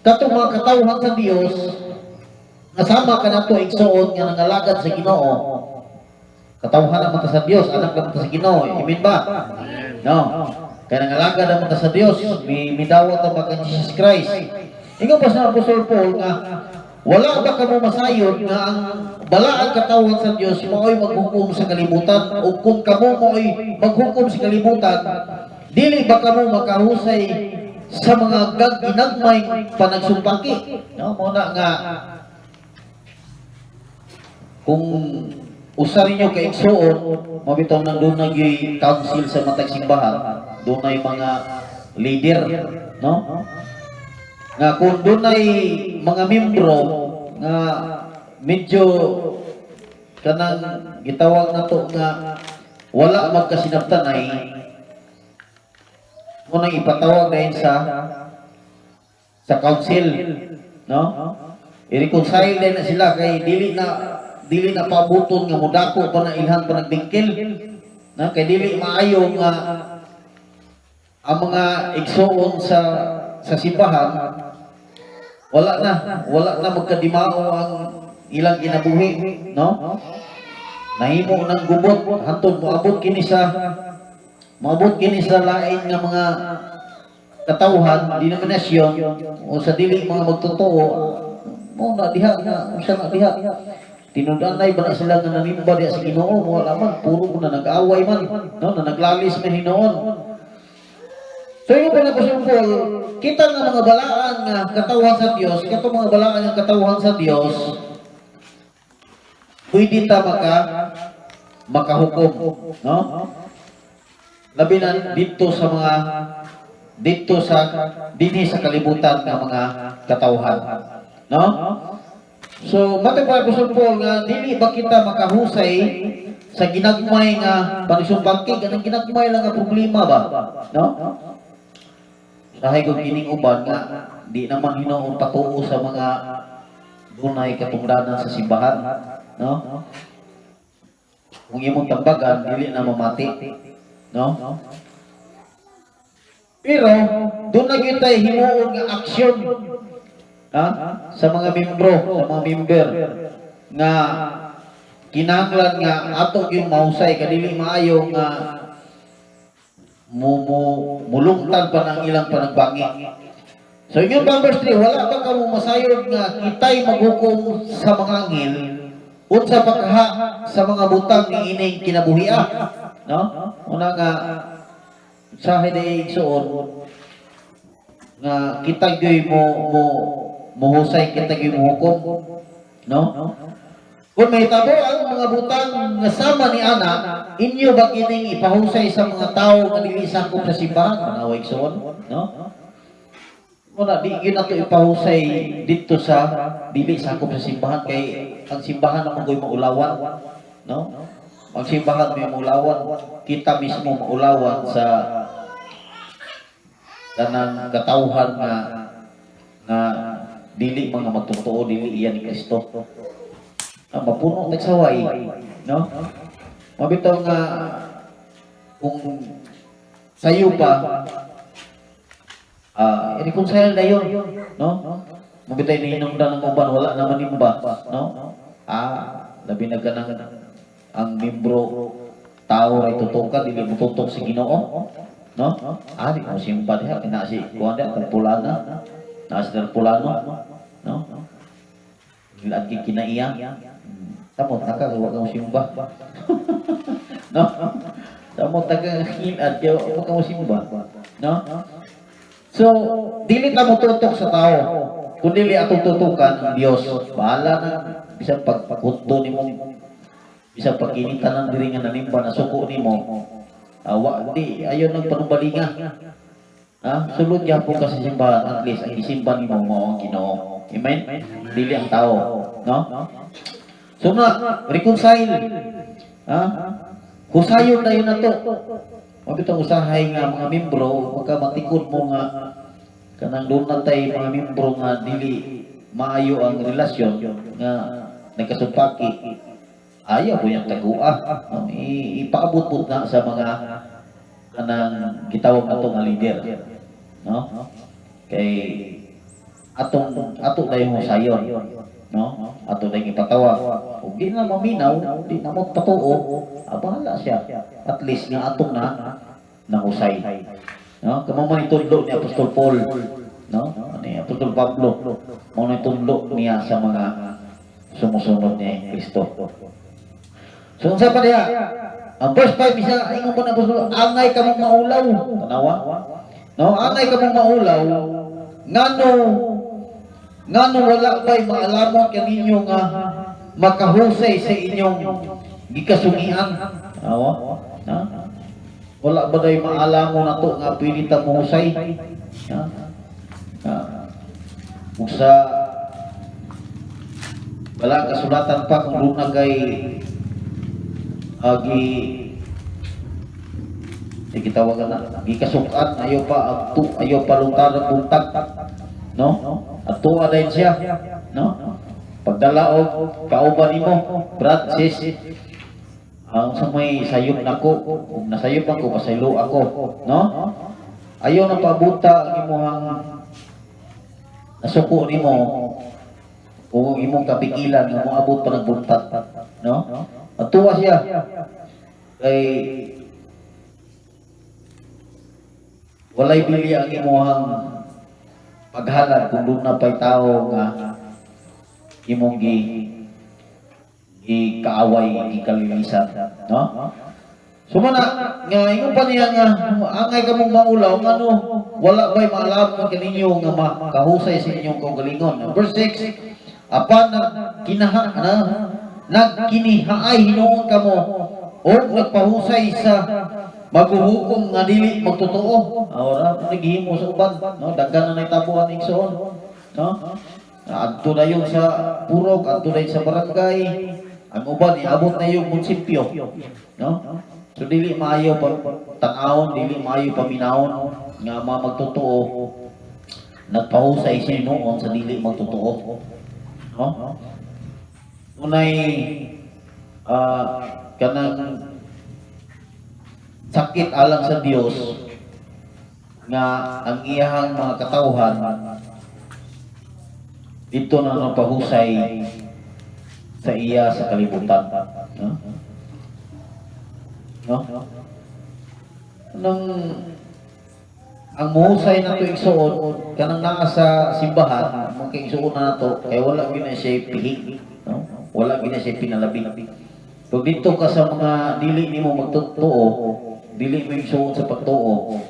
Katong mga katawhan sa Dios nga sama kanato, igsuon, nga nangalagad sa Ginoo. Katawhan naman ta sa Dios, anak naman ta sa Ginoo. Amen ba? No. Kaya nangalagad naman ta sa Dios, mi midawat ta kang Jesus Christ. Ingon pa sa Apostol Paul nga wala ba kamo masayod nga ang balaan katawhan sa Dios mao'y maghukom sa kalibutan? O kung kamo mao'y maghukom sa kalibutan, dili ba kamo makahusay sa mga ginagmay panagsumpaki? No, mao na nga kung usa ninyo ka igsuon, mabitaw nang doon nag council sa matag simbahan, dunay mga leader, no? Nga kung dunay mga membro nga medyo kanang gitawag nato nga wala magkasinabtanay, mo nang ipatawag dayon sa council, no? I-reconcile din na sila kay dili na pabuton nga mudako pa na ilhan panagdingkil na, kay dili maayo nga ang mga igsuon sa simbahan wala na magkadimao ang ilang kinabuhi, no? Nahimo ng gubot hantod moabot kini sa lain nga mga katawhan, denominasyon o sa dili mga magtotoo. Mo na diha nga unsa na diha, tinud-anay ba na sila nga nanimba diha sa Ginoo? Wala man, puro na nag-away man, no, na naglalis man hinuon. So yung pa na Paul, kita nga mga balaan nga katawhan sa Dios, kato mga balaan nga katawhan sa Dios, pwede ta makahukom, no? Labi na dito sa dinhi sa kalibutan nga mga katawhan, no? So, matag pa Apostol Paul nga dili ba kita makahusay sa ginagmay nga panisumpangki, kanang ginagmay lang nga problema ba, no? Sahay kung kining uban nga di naman hinuon patuo sa mga dunay katungdanan sa simbahan, no? Kung imong tambagan, dili na mamati, no? Pero doon na gyud tay himuon nga aksyon, ha, sa mga membro, sa mga member nga kinahanglan nga ato yung mahusay kadili maayo nga mo mo mulungtad pa ng ilang panagbangi. So ingon pa verse 3, wala ba kamo masayod nga kitay maghukom sa mga anghel, unsa pa kaha sa mga butang niining kinabuhia? No? Una nga sa hiday, igsuon, nga kita gyoy mo mo mohusay, kita gyoy mohukom, no? Kung mahitabo ang mga butang nga sama ni ana, inyo ba kining ipahusay sa mga tao nga dili sakop sa simbahan? Manaway, igsuon, no? Muna, di yun nato ipahusay dito sa dili sakop sa simbahan kay ang simbahan naman ko'y maulawan, no? Ang simbahan may maulawan, kita mismo maulawan sa kanang katawhan nga nga dili mga magtotoo, dili iyan ni Kristo. Ah, mapuno tagsaway, no? Mabitaw nga kung sayo pa, i-reconcile na yun, no? Mabitay ni hinungdan ng uban wala naman nimba, no? Ah, labi na kanang ang membro tao ray tutukan, dili mo tutok sa Ginoo, no? Ah, di mo simba diha kina si kuan diha, Tarpulana. Na si Tarpulano, no? Lagi kinaiya. Samot na ka, wa ka mo simba. No? Samot na ka ngilad, kaya wa ka mo simba. No? So, dili ta mo tutok sa tao. Kung dili atong tutukan ang Dios, bahala na bisan pagkunto nimo, bisan pagkinitan ng diri nga nanimba na suko nimo. Ah, wa di ayon ng panumbalinga. Ha? Sulod gyapon ka sa simbahan, at least ang gisimba nimo mao ang Ginoo. Amen? Dili ang tao, no? So na reconcile. Ha? Husayon na yun na to. Mabitong usahay nga mga membro, magkamatikod mo nga kanang doon na tay mga membro nga dili maayo ang relasyon nga nagkasumpaki, ayaw ko yung tagua, no? Ipaabot-bot na sa mga kanang gitawag nato nga leader, no? Kay Atong ato dayon husayon, no? Ato dayon ipatawag. Ug di na maminaw, di na mo patuo, ah, bahala siya. At least nga atong na nahusay. No? Kamo man itudlo ni Apostol Paul, no? Ni Apostol Pablo, mao na itudlo niya sa mga sumusunod ni Kristo. So unsa pa diha? Ang verse 5 isa ingon pa ng Apostol, "Angay kamong maulaw." Tanawa? No, "Angay kamong maulaw, ngano wala pa'y maalamon kaninyo nga makahusay sa inyong gikasungian?" Awa? Na? Wala ba day maalamon nato nga pwede ta mohusay? Ha? Ha? Ug sa wala kasulatan pa, kung doon na kay agi di gitawagan na gikasukan, ayo pa agtu, ayo pa luntar ang buntag, no? Adto dayon siya, no? Pagdala og kauban nimo, brad, sis, ang sa may sayop nako, ug nasayop ako, pasaylo ako, no? Ayaw na pabuta ang imuhang nasuko nimo o imong kapikilan nga moabot pa ng buntat, no? Atuwa siya kay walay bili ang imuhang paghalad kung doon na pa'y tao nga imong gi gi kaaway, gikalilisan, no? So mana nga ingon pa niya nga, "Angay kamong maulaw, ngano wala ba'y maalamon kaninyo nga makahusay sa inyong kaugalingon?" Verse 6, "Apan nagkinaha na nagkinihaay hinuon kamo o nagpahusay sa maghuhukom nga dili magtotoo." Ora naghimo sa uban, no? Daghan na nahitabuan, igsoon, no? Adto na yung sa purok, adto na sa barangay, ang uban iabot na yung munisipyo, no? So dili maayo pa tan-awon, dili maayo paminawon nga mga magtotoo nagpahusay siya noon sa dili magtotoo, no? Unay kanang sakit alang sa Dios nga ang iyahang mga katawhan dito na napahusay sa iya sa kalibutan, no? No? Nang ang muhusay na to, igsuon, kanang naa sa simbahan, mga kaigsuon na nato, kay wala gyud na siya pihi, no? Wala gyud na siya pinalabi. Pag dito ka sa mga dili nimo magtotoo, dili mo igsuon sa pagtuo,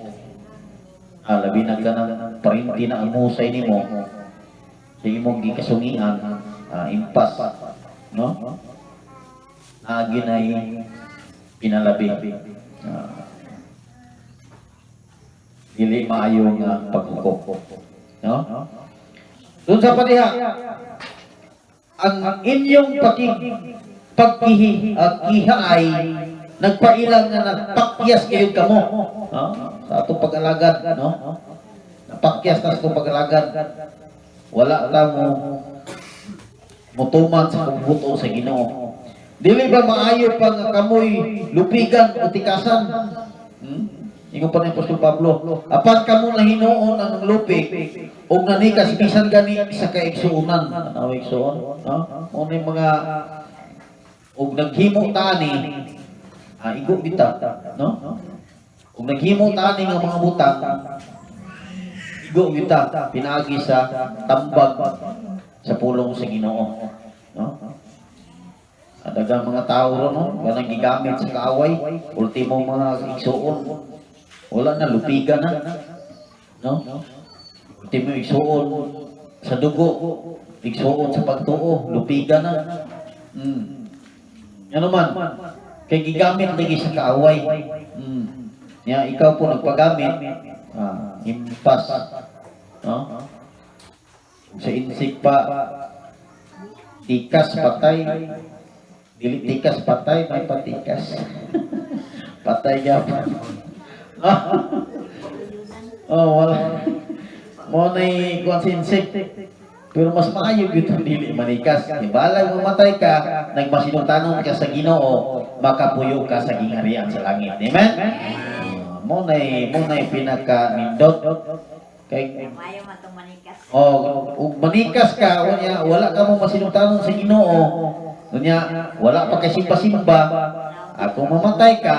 labi na ka ng parinti na ang muhusay nimo sa imong gikasungian, impas, no? Naagi na pinalabi. Dili maayo nga paghukom. No? Doon sa padiha, "Ang inyong pagkihi at kihaay nagpailang nga nagpakyas kayo kamo." No? Sa atong pag-alagad, no? Napakyas ta sa atong pag-alagad. Wala ta mo mutuman sa pagbuto sa Ginoo. "Dili ba maayo pa nga kamoy lupigan o tikasan?" Ingon pa ni Apostol Pablo, "Apan kamo na hinuon ang lupig ug nanikas bisan gani sa kaigsuonan." Ano igsuon? No? Mo ni mga ug naghimo tani, igo kita, no? Ug naghimo tani nga mga butang, igo kita pinaagi sa tambag sa pulong sa Ginoo, no? Daghang mga tao ron, no? Ganang gigamit sa kaaway, ultimo mga igsuon. Wala na, lupigan na. No? Ultimo igsuon sa dugo, igsuon sa pagtuo, lupigan na. Ano man, kay gigamit lagi sa kaaway. Ya, ikaw po nagpagamit, impas. No? Sa insik pa, tikas patay, dili tikas patay, may patikas. Patay gyapon. Oh, wala. Mo nay kuan sa insik. Pero mas maayo gyud dili manikas. Di balag mamatay ka, nagmasinutanon ka sa Ginoo, makapuyo ka sa gingharian sa langit. Amen? Mo nay pinaka nindot. Kay Maayo man tong manikas. Oh, Manikas ka, unya wala ka mo masinugtanon sa Ginoo, unya wala pa kay simba-simba, kung mamatay ka,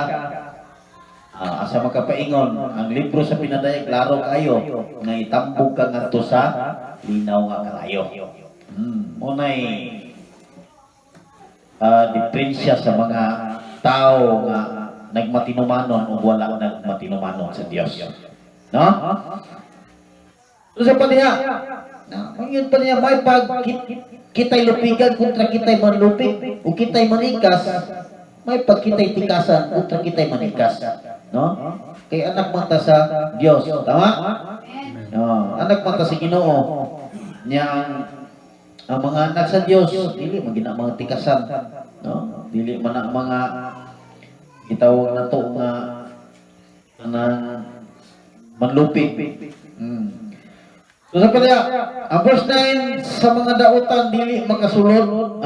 asa makapaingon, ang libro sa pinadayag klaro kayo nga itambog ka ngadto sa linaw nga kalayo. Munay diferensya sa mga tao nga nagmatinumanon o wala nagmatinumanon sa Dios. No? So sa paniya, na, yun pa niya, may pag kita'y lupigan kontra kita'y manlupig, o kita'y manikas, may pag kita'y tikasan kontra kita'y manikas. No? Kay anak man ta sa Dios. Tama? No, anak man ta sa Ginoo. Nya ang mga anak sa Dios, dili man gina mga tikasan, no? Dili man ang mga gitawag nato nga kanang manlupig. So sa pala, ang verse 9, sa mga dautan dili makasulod,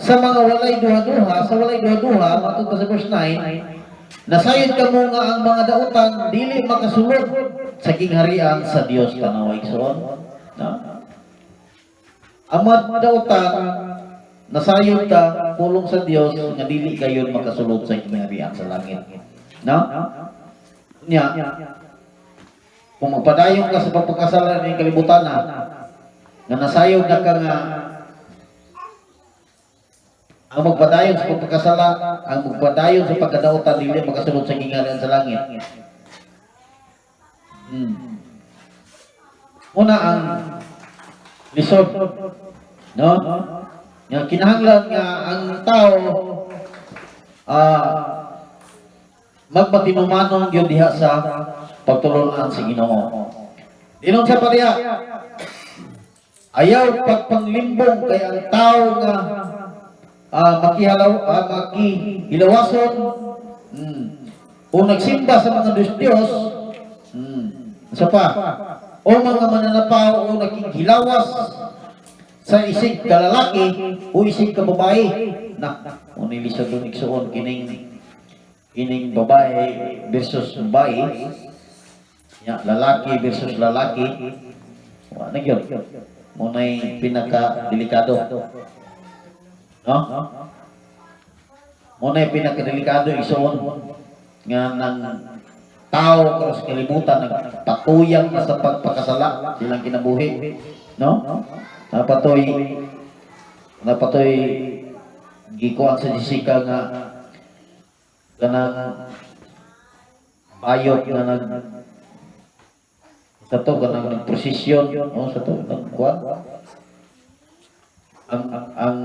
sa mga walay duha-duha, sa walay duha-duha, matod pa sa verse 9, nasayod kamo nga ang mga dautan dili makasulod sa gingharian sa Dios. Tanawa, igsoon. No? Ang mga dautan, nasayod ta pulong sa Dios nga dili kayo makasulod sa gingharian sa langit. No? Nya, kung magpadayon ka sa pagpakasala ng kalibutan na, nga nasayod na ka nga ang magpadayon sa pagpakasala, ang magpadayon sa pagkadautan, dili makasulod sa gingharian sa langit. Una ang lisod, no? Nga kinahanglan nga ang tao magmatinumanon gyud diha sa pagtulunan sa Ginoo. Dinon sa pariya, ayaw pagpanglimbong kay ang tao nga makihalaw makihilawason o nagsimba sa mga Diyos Diyos, isa pa, o mga mananapaw o nakikhilawas sa isig kalalaki o isig kababae na o nilisod doon, igsuon, kining kining babae versus babae ya, lalaki versus lalaki, wa na gyud munay pinaka delikado, no? Munay pinaka delikado, igsuon, nga nang tao karon sa kalibutan nagpatuyang na sa pagpakasala silang kinabuhi, no? Napatoy gikuan sa Jessica nga kanang bayot nga nag sa to kanang nagprosesyon, oh, sa to nagkuan ang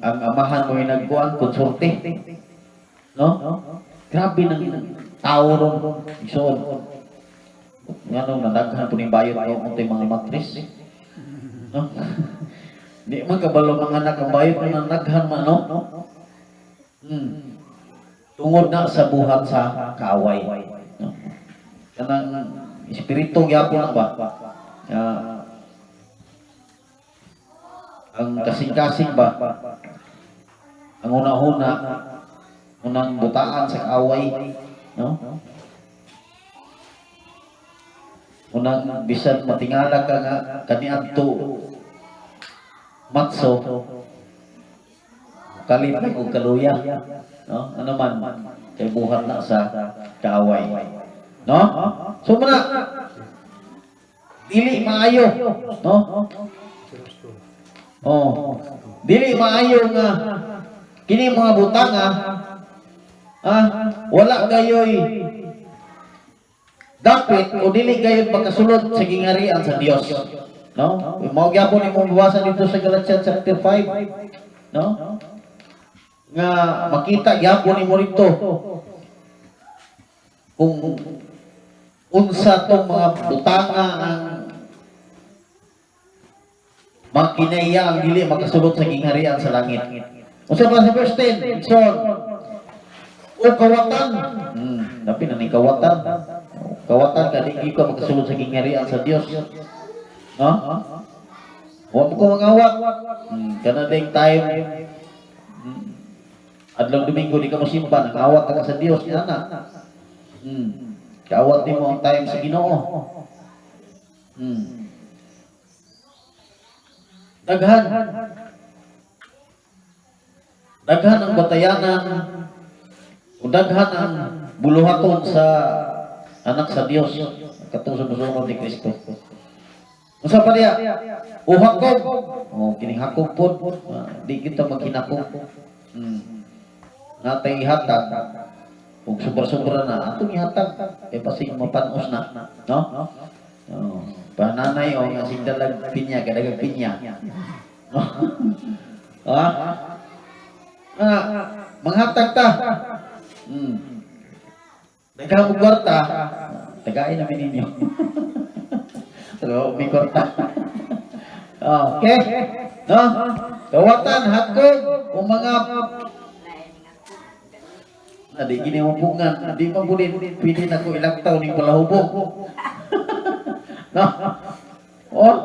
amahan mo yung nagkuan konsorte, no? Grabe nang tao ron, igsoon. Nganong nadaghan po ning bayot, no? Untay mga matris, no? Di man kabalo mga anak ang bayot na naghan man, no? Tungod na sa buhat sa kaaway, no? Kanang espiritu gyapon na ba? Ang kasing-kasing ba? Ang una-una, unang butaan sa kaaway, no? Unang bisan matingala ka nga kaniadto matso kalit lang og kaluya, no? Ano man kay buhat na sa kaaway, no? So muna dili maayo, no? Oh, dili maayo nga kini mga butanga wala gayoy dapit o dili gayon makasulod sa gingarian sa Dios, no? Mao gyapon imong mabasa dito sa Galatians chapter 5, no? Nga makita gyapon nimo rito kung unsa tong mga butanga ang mga kinaiya ang dili makasulod sa gingharian sa langit. Unsa pa sa verse 10? So, o kawatan. Dapi na ni kawatan. Kawatan ka, di ka makasulod sa gingharian sa Dios. No? Wa mo ko mangawat. Kana ding time adlaw Domingo di ka mosimba, nangawat ka sa Dios ana. Kawat nimo ang time sa Ginoo. Daghan. Daghan ang batayanan o daghan ang buluhaton sa anak sa Dios katong sa musunod ni Kristo. Unsa pa diya? O Hakob. O kining Hakob pod, di kita maghinakog. Natay ihatag ug sobra-sobra na atong ihatag kay basig mapanos na, no? Oh, pananay o nga sing dalag pinya, kadagag pinya. No? Ah? Ah, manghatag ta. Daghang og kwarta, tagain namin ninyo. Pero may kwarta. Okay. No? Kawatan, Hakob, o mga na di gini mo pungan, di man pwede, pwede na ko ilaktaw ning palahubog. No? Oh.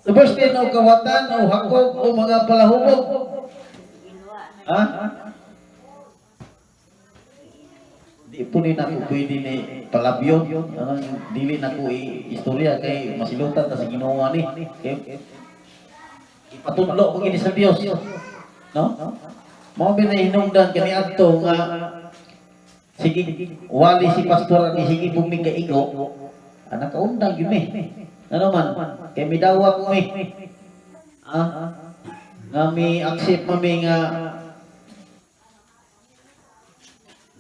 Sa verse 10, o kawatan, o Hakob, o mga palahubog. Ha? Di po ni nako pwede ni palabyon. Anong dili nako istorya kay masilutan ta sa Ginoo ni. Kay ipatudlo ko gini sa Dios. No? Mao ba na hinungdan kani adto nga sige wali si pastor ni sige pong mi kaigo, anak kaundang gyud mi. Ano man kay midawat mi. Ah, nga mi accept mami nga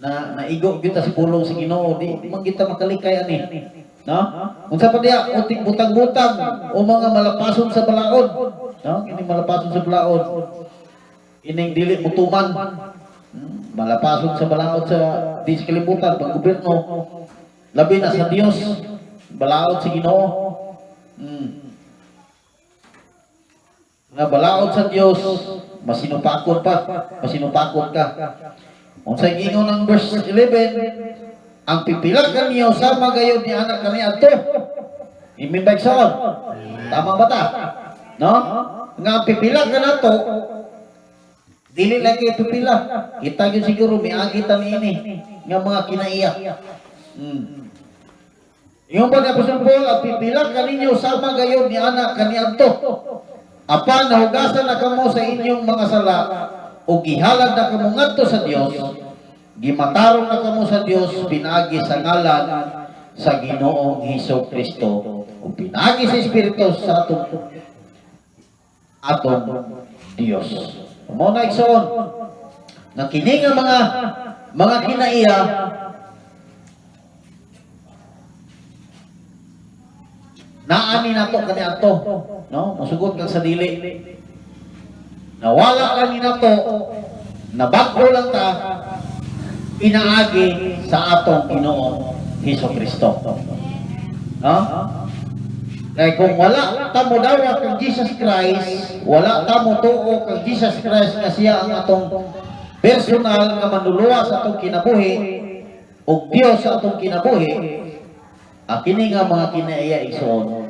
na naigo gyud ta sa pulong sa Ginoo, di man kita makalikay ani. No? Unsa pa diya utik butang-butang o mga malapason sa balaod. No? Kini malapason sa balaod. Ining dili mutuman. Malapason sa balaod sa di sa kalibutan pag gobyerno. Labi na sa Dios, balaod sa Ginoo. Nga balaod sa Dios, masinupakon pa, masinupakon ka. Unsa giingon ang verse 11, ang pipilakan niyo sama gayon ni anak kani adto. Amen ba, igsoon? Tama ba ta? No? Nga ang pipilakan nato dili lang kay pipila. Kita gyud siguro miagi ta niini nga mga kinaiya. Ingon pa ni Apostol Paul, ang pipilakan ninyo sama gayon ni anak kani adto. Apan nahugasan na kamo sa inyong mga sala o gihalad na kamo ngadto sa Dios, gimatarong na kamo sa Dios pinaagi sa ngalan sa Ginoong Hesus Kristo o pinaagi sa Espiritu sa atong Dios. Mao na, igsoon, nga kini nga mga kinaiya naani nato kaniadto, no? Musugot kang sa dili. Nawala lang ni nato, nabag-o lang ta pinaagi sa atong Ginoong Hesus Kristo. No? Kaya kung wala ta mo dawat kang Jesus Christ, wala ta mo tuo kang Jesus Christ nga siya ang atong personal nga manluluwas sa atong kinabuhi ug Dios sa atong kinabuhi, ang kini nga mga kinaiya, igsoon,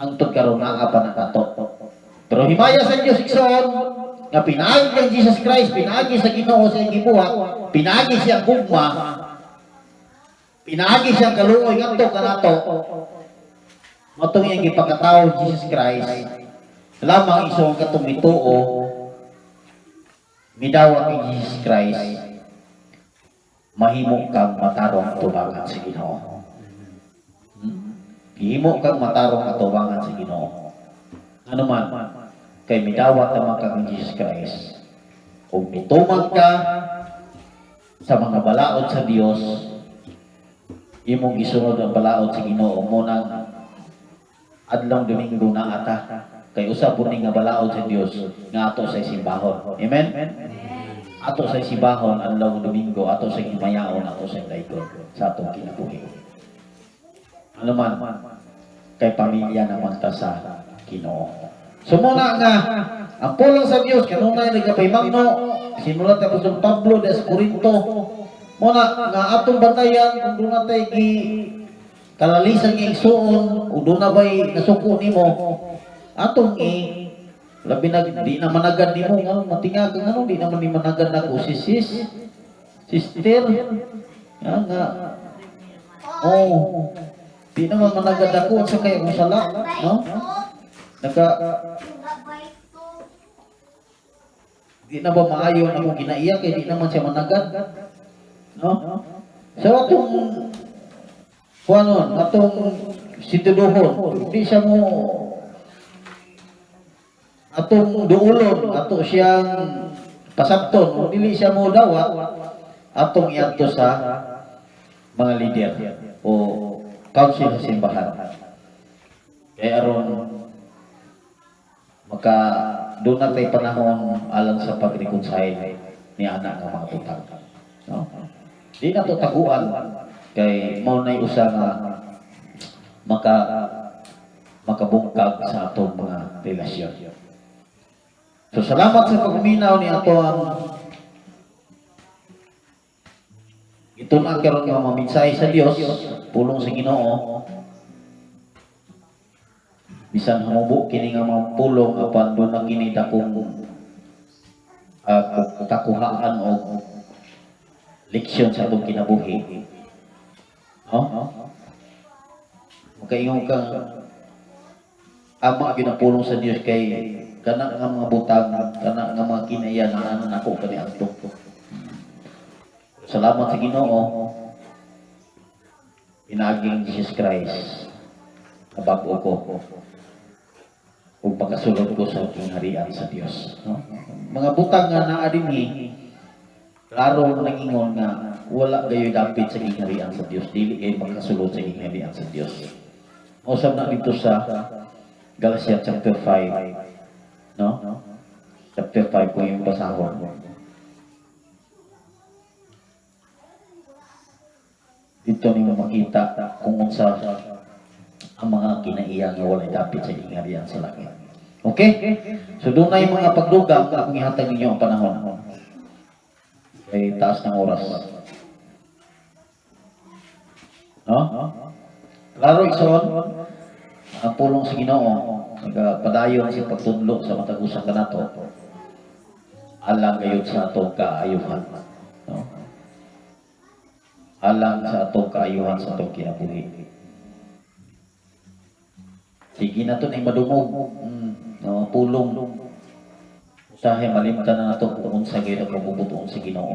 hangtod karon naa pa na kato. Pero himaya sa Dios, igsoon, nga pinaagi kang Jesus Christ, pinaagi sa Ginoo sa iyang gibuhat, pinaagi siyang gugma, pinaagi siyang kaluoy ngadto kanato, matong iyang gipakatawo Jesus Christ, lamang isong katong mituo, midawat ni Jesus Christ, mahimo kang matarong tubangan sa Ginoo. Himo kang matarong atubangan sa Ginoo. Ano man, kay midawat naman kang Jesus Christ. Kung mituman ka sa mga balaod sa Dios, imong gisunod ang balaod sa Ginoo mo nang adlong Domingo na ata kay usa po ni nga balaod sa Dios nga ato sa simbahon. Amen? Ato sa simbahon adlong Domingo, ato sa himayaon, ato sa daygon sa atong kinabuhi. Ano man, kay pamilya naman ta sa Ginoo. So muna nga ang pulong sa Dios kanunay nagapahimangno, sinulat ni Apostol Pablo des Corinto, muna nga atong bantayan kung doon natay gi kalalisan nga igsuon o doon na ba'y nasuko nimo atong i labi na di na managad nimo nga matingag ka ngano di naman ni managad nako si sis sister nga nga oh di naman managad ako sa kay akong sala, no? Naka di na ba maayo na akong kinaiya kay di naman siya managad? No? So atong kuanon, atong sintuduhon, di siya mo atong duulon, ato siyang pasabton, kung dili siya mo dawat, atong iadto sa mga leader o council sa simbahan. Kaya aron maka doon na tay panahon alang sa pag-reconcile ni ana nga mga butang. No? Di na to taguan kay mao nay usa nga makabungkag sa atong mga relasyon. So salamat sa pagminaw ni ato ang gitun-an karon nga mga mensahe sa Dios, pulong sa Ginoo. Bisan hamubo kini nga mga pulong, apan doon na kini dakong kakuhaan og leksyon sa atong kinabuhi. No? Makaingon ka ama gyud ang pulong sa Dios kay kana nga mga butang, kana nga mga kinaiya na nako kani adto. Salamat sa Ginoo, pinaaging Jesus Christ nabag-o ko ug pagkasulod ko sa gingharian sa Dios, no? Mga butang nga naa dinhi, klaro nangingon nga wala gayoy dapit sa gingharian sa Dios, dili kay makasulod sa gingharian sa Dios. Usab na dito sa Galatia chapter 5, no? Chapter 5 kung yung basahon. Dito nimo makita kung unsa ang mga kinaiya nga walay dapit sa gingharian sa langit. Okay? So dunay mga pagdugang akong ihatag ninyo ang panahon. Kay taas ng oras. No? Klaro, igsoon, ang pulong sa Ginoo nagapadayon sa pagtudlo sa matag usa kanato alang gayud sa atong kaayuhan. No? Alang sa atong kaayuhan sa atong kinabuhi. Sige na to na madungog. No, pulong. Usahay malimtan na nato kung unsa gyud ang kabubuton sa Ginoo.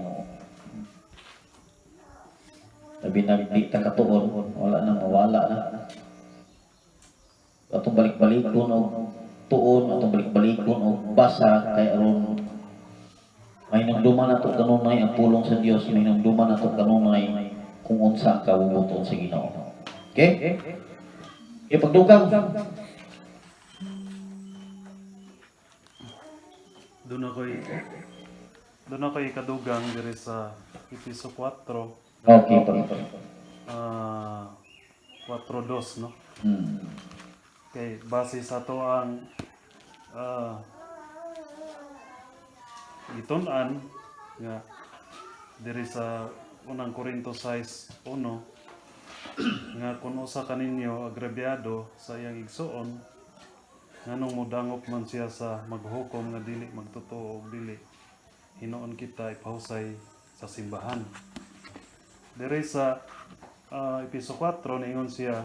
Labi na di ta katuon, wala nang mawala na. Atong balik-balikon og tuon, atong balik-balikon og basa kay aron mahinumduman nato kanunay ang pulong sa Dios, mahinumduman nato kanunay kung unsa ang kabubuton sa Ginoo. Okay? Okay, pagdugang. Doon ako'y kadugang diri sa Episo 4, Okay, pag 4:2, no? Kay base sa ato ang gitun-an nga diri sa unang Korinto 6:1 nga kung usa kaninyo agrabyado sa iyang igsuon, nganong modangop man siya sa maghukom nga dili magtotoo og dili hinuon kita ipahusay sa simbahan? Diri sa Episo 4, niingon siya,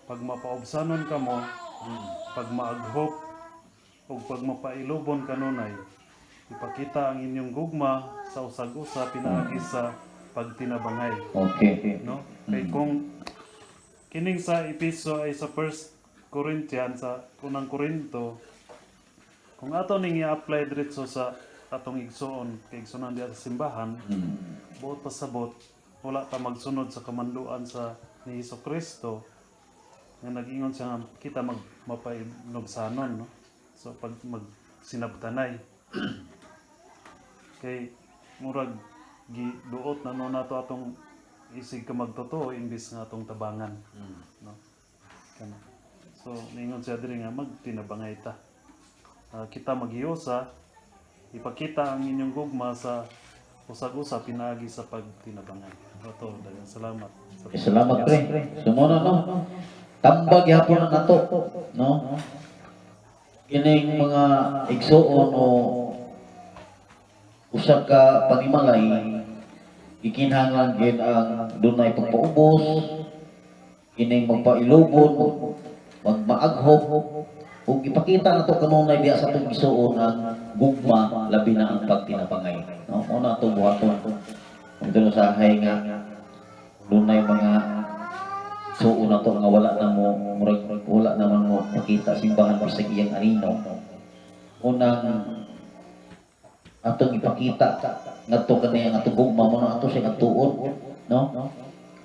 pag mapaubsanon kamo, pag maaghop ug pag mapailubon kanunay, ipakita ang inyong gugma sa usag-usa pinaagi sa pagtinabangay. No? Kay kung kining sa Episo ay sa First Corinthians, sa unang Korinto, kung ato ning i-apply diretso sa atong igsoon, kay igsoonan diha sa simbahan, buot pasabot wala ta magsunod sa kamanduan sa ni Hesus Kristo nga nag-ingon siya nga kita mag mapainubsanon, no? So pag magsinabtanay kay murag giduot na no nato atong isig ka magtotoo imbis nga atong tabangan, no? Kana. So ningon siya diri nga magtinabangay ta. Kita maghiusa, ipakita ang inyong gugma sa usag-usa pinaagi sa pagtinabangay. Ato, daghang salamat. Eh, salamat, pre. Sumuna, no? Tambag gyapon na nato, no? Kining mga igsuon o usa ka panimalay, gikinahanglan gyud ang dunay pagpaubos, kining magpailubon, magmaaghop. Ug ipakita nato kanunay diha sa atong igsuon ang gugma, labi na ang pagtinabangay, no? Mao na atong buhaton. Ug usahay nga dunay mga igsuon nato nga wala na mo, murag wala naman mo pakita simbahan bisag iyang anino, unang atong ipakita ngadto kaniya ang atong gugma. Mo na ato siya katuon, no?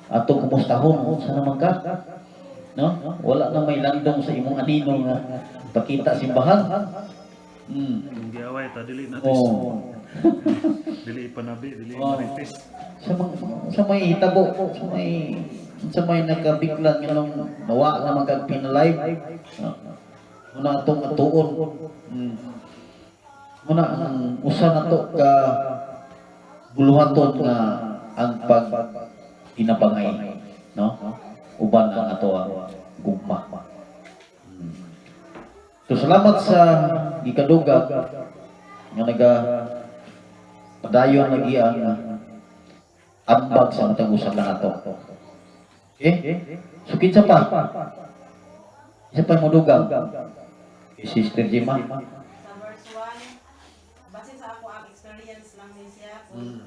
Atong kumustahon, unsa naman ka, no? Wala na may landong sa imong anino nga pakita simbahan. Kung giaway ta, dili na Oh. dili ipanabi, dili marites. Sa may hitabo, sa may nagkabiglan nganong nawa na man kag pinalive, no? Muna atong atuon. Muna ang usa nato ka buluhaton nga ang pag inabangay, no, uban ang ato ang gugma. So salamat sa gikadugang nga naga padayon lagi ang ambag sa matag usa kanato. Okay? So kinsa pa? Isa pa mo dugang? Kay Sister Jima. Sa verse 1, base sa ako ang experience lang ni siya, kung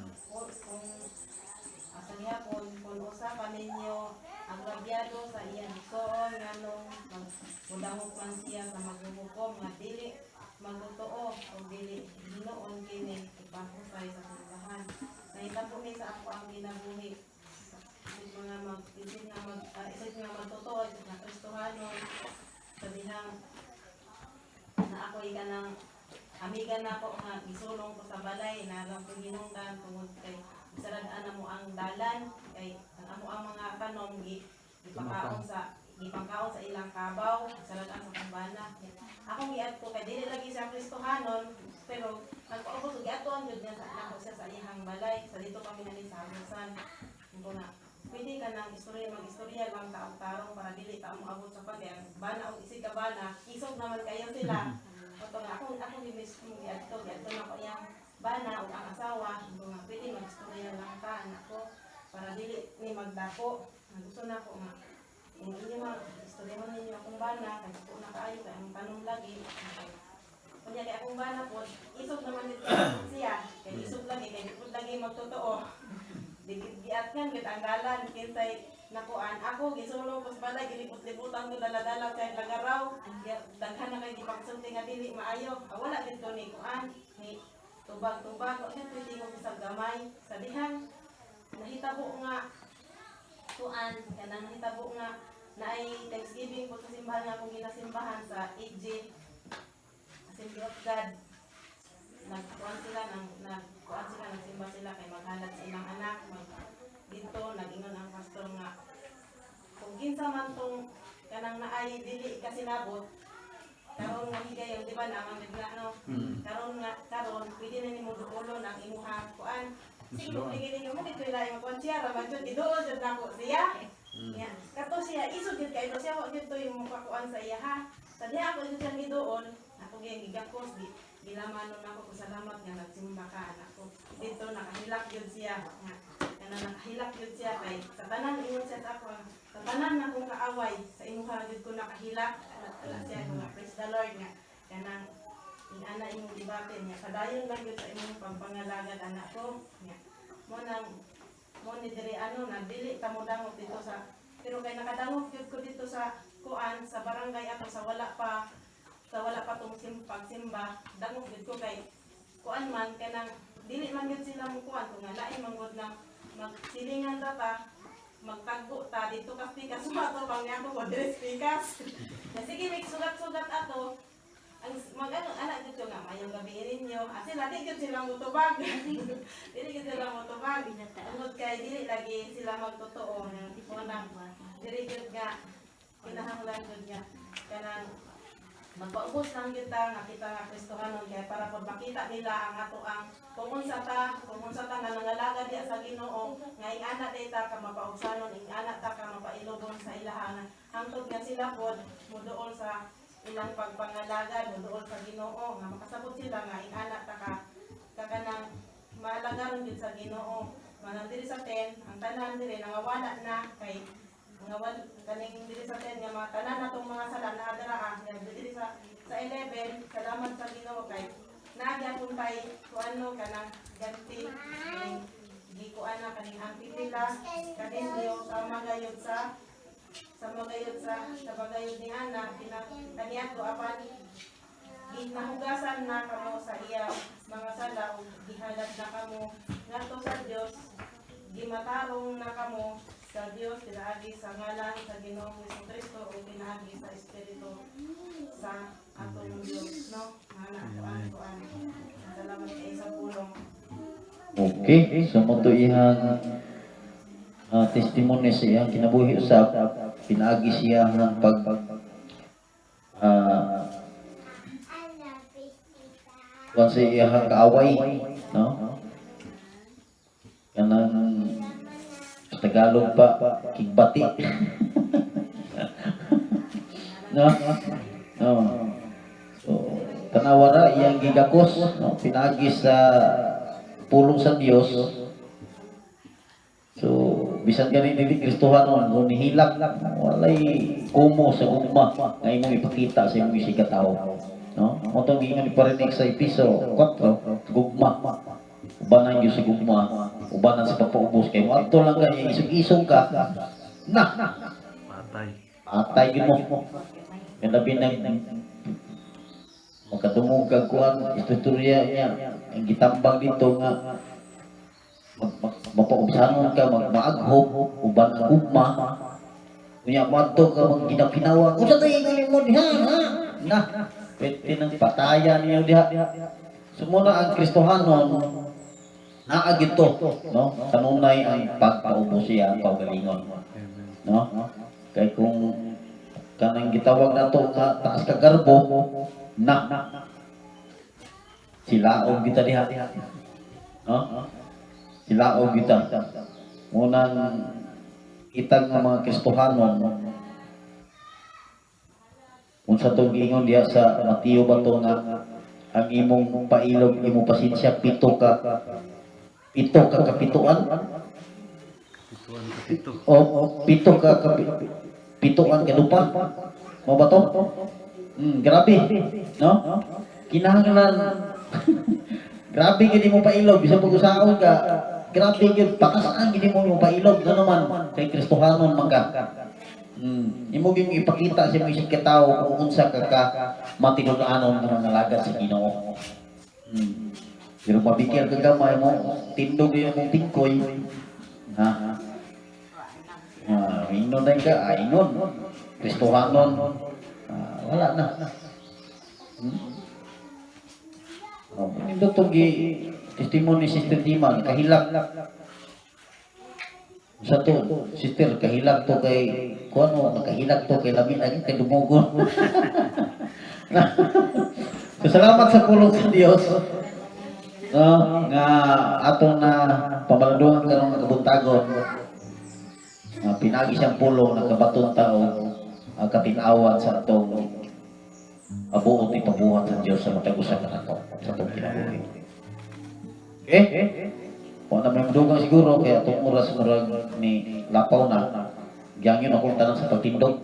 asa gihapon, kung usa pa ninyo agrabyado sa iyang igsoon, nganong magmudangop man siya sa maghuhukom nga dili magtotoo o dili hinuon kini ipahusay sa simbahan? Nahitabo ni sa ako ang ginabuhi. Isip nga magtotoo, isip nga Kristohanon, sa dihang na ako kanang amiga na ako nga gisulong ko sa balay na lang ko hinungdan tungod kay sarad-an na mo ang dalan, kay ang amo ang mga tanom gi gipangkaon sa ilang kabaw, sarad-an sa kumbana. Akong giadto kay dili lagi siya Kristohanon, pero nagpaubos og giadtoan jud niya sa nako siya sa iyang balay sa dito kami nani sa Hagusan ko nga pwede ka nang istorya, mag-istorya lang taong tarong para dili ta moabot sa pag ang bana og isig ka bana, isog naman kayo sila. Oto nga akong akong gimis mo giadto giadto na ko iyang bana ug ang asawa ko nga pwede mag-istorya lang ta anak ko para dili ni magdako. Ang gusto na ko nga kung inyo ma istorya mo ninyo akong bana kay ko na kaayo kay ang tanong lagi. Kunya kay akong bana po, isog naman dito siya kay isog lagi, kay di pud lagi magtotoo. Di giatngan gid ang dalan kinsay nakuan ako gisulong ko sa balay, gilibot-libutan ko, dala-dala kay lagaraw. Daghan na kay gipagsulti nga dili maayo. Ah, wala gid ko ni kuan ni tubag-tubag, wa gid ko tingog sa gamay sa dihang nahitabo nga kuan kanang nahitabo nga naay Thanksgiving po sa simbahan nga akong ginasimbahan sa AG Assembly of God. Nagkuan sila nang nagkuan sila, nagsimba sila kay maghalad sa ilang anak mag dito. Nag-ingon ang pastor nga kung kinsa man tong kanang naay dili kasinabot karon nga higayon, di ba naman nga no, karon nga karon pwede na nimo duolon ang imuha kuan. Siguro tingin ninyo mo dito ila imong kuan siya ra man jud, giduol jud nako siya. Ya, kato siya isog jud kay siya, wa jud to yung mukakuan sa iya ha. Sa diha ako jud siyang giduol, ako gyud gigakos, gi gilamanon ako ko, "Salamat nga nagsimba ka, anak ko." Dito nakahilak jud siya nga kana nakahilak jud siya kay sa tanan, ingon siya sa ako, "Sa tanan na akong kaaway, sa imuha jud ko nakahilak." Wala siya ko nga praise the Lord nga kanang ingana imong debate niya, padayon lang jud sa imong pagpangalagad, anak ko. Nya mo nang mo ni diri ano na dili ta mo dangop dito sa, pero kay nakadangop jud ko dito sa kuan sa barangay ato sa wala pa tong pagsimba. Dangop jud ko kay kuan man kanang dili man gyud sila mo kuan kung nga lain man gud na magsilingan ra ta, magtagbo ta dito kas pikas mato pang niya ko diri pikas na sige may sugat-sugat ato ang mag ano ana jud ko nga mayong gabi ninyo. Ah, sila di jud sila motubag, dili jud sila motubag tungod kay dili lagi sila magtotoo. Mo nang diri jud nga kinahanglan jud nga kanang magpaubos lang kita nga kita nga Kristohanon kay para pod makita nila ang ato ang kung unsa ta nga nangalaga diya sa Ginoo nga ingana day ta ka mapaugsanon, ingana ta ka mapailobon sa ilaha nga hangtod nga sila pod moduol sa ilang pagpangalagad, moduol sa Ginoo nga makasabot sila nga ingana ta ka kanang maalagaron gyud sa Ginoo. Manang diri sa 10 ang tanan diri nangawala na kay Nga wal kaning diri sa 10 nga mga tanan natong mga sala naa dara ah. Nga diri sa 11, salamat sa Ginoo kay naa gyapon tay kuano kanang ganti, kaning gikuan na kaning ang pipila kaninyo sama gayud sa bagayod ni Ana kina kaniadto, apan ginahugasan na kamo sa iya mga sala ug gihalad na kamo ngadto sa Dios, gimatarong na kamo sa Dios pinaagi sa ngalan sa Ginoong Kristo ug pinaagi sa Espiritu sa atong Dios, no? Ana ako ang kuan. Salamat kay sa pulong. Okay, so mao to iyang testimony sa iyang kinabuhi usab, pinaagi siya ang pag kuan sa iyang kaaway, no? Kanang sa Tagalog pa, kigbati, no? No. So, tanawa ra iyang gigakos, no? Pinaagi sa pulong sa Dios. So, bisan gani dili Kristohanon, kung nihilak, walay kumo sa gugma nga imong ipakita sa imong isigkatawo. No? Mao tong giingon ni Parinig sa Episo 4, gugma. Ubanan gyud sa gugma, ubanan sa pagpaubos, kay moadto lang ka isog-isog ka. Na, Patay. Atay gyud mo. Kaya labi nag makadungog kag kuan istorya niya ang gitambang dito nga mapaubsanon ka, magmaaghop uban ang gugma, unya moadto ka magginapinawa, unsa to ingon mo diha, ha? Na pwede nang patayan niyo diha. So muna ang Kristohanon naa gito, no? Kanunay ang pagpaubos siya ang kaugalingon. Amen. No, kay kung kanang gitawag nato nga taas ka garbo na, silaog kita diha, no? Silaog kita. Munang itag nga mga Kristohanon, unsa tong giingon diha sa Mateo ba to nga ang imong pailog, imong pasensya, pito ka kapituan? Pituan ka pito. O pito ka pituan ka dupa mo ba to? Grabe, no? Kinahanglan grabe gid mo pailog, bisan pag usaon ka, grabe gid patasan gid mo imong pailog, ngano man kay Kristohanon man ka. Imo gyud ipakita sa imong isig katawo kung unsa ka ka matinud-anon nga mga alagad sa Ginoo. Pero mabikir ka gamay mo, tindog yung imong tingkoy. Ha? Ah, ingon din ka, ah, ingon. Kristohanon. Ah, wala na. Oh, nindot tong gi testimony ni Sister Dima, kahilak. Sa to, sister, kahilak to kay kuano, nakahilak to kay lami lagi kay dumugo. So salamat sa pulong sa Dios. No, nga atong na pamalandungan karong kabuntagon. Nga pinagi siyang pulong, nakabaton ta og katin-awan sa atong abuot ipabuhat sa Dios sa matag usa kanato sa atong kinabuhi. Okay? Wa na may madugang siguro kay atong oras murag ni lapaw na. Giyangyon akong tanan sa pagtindog.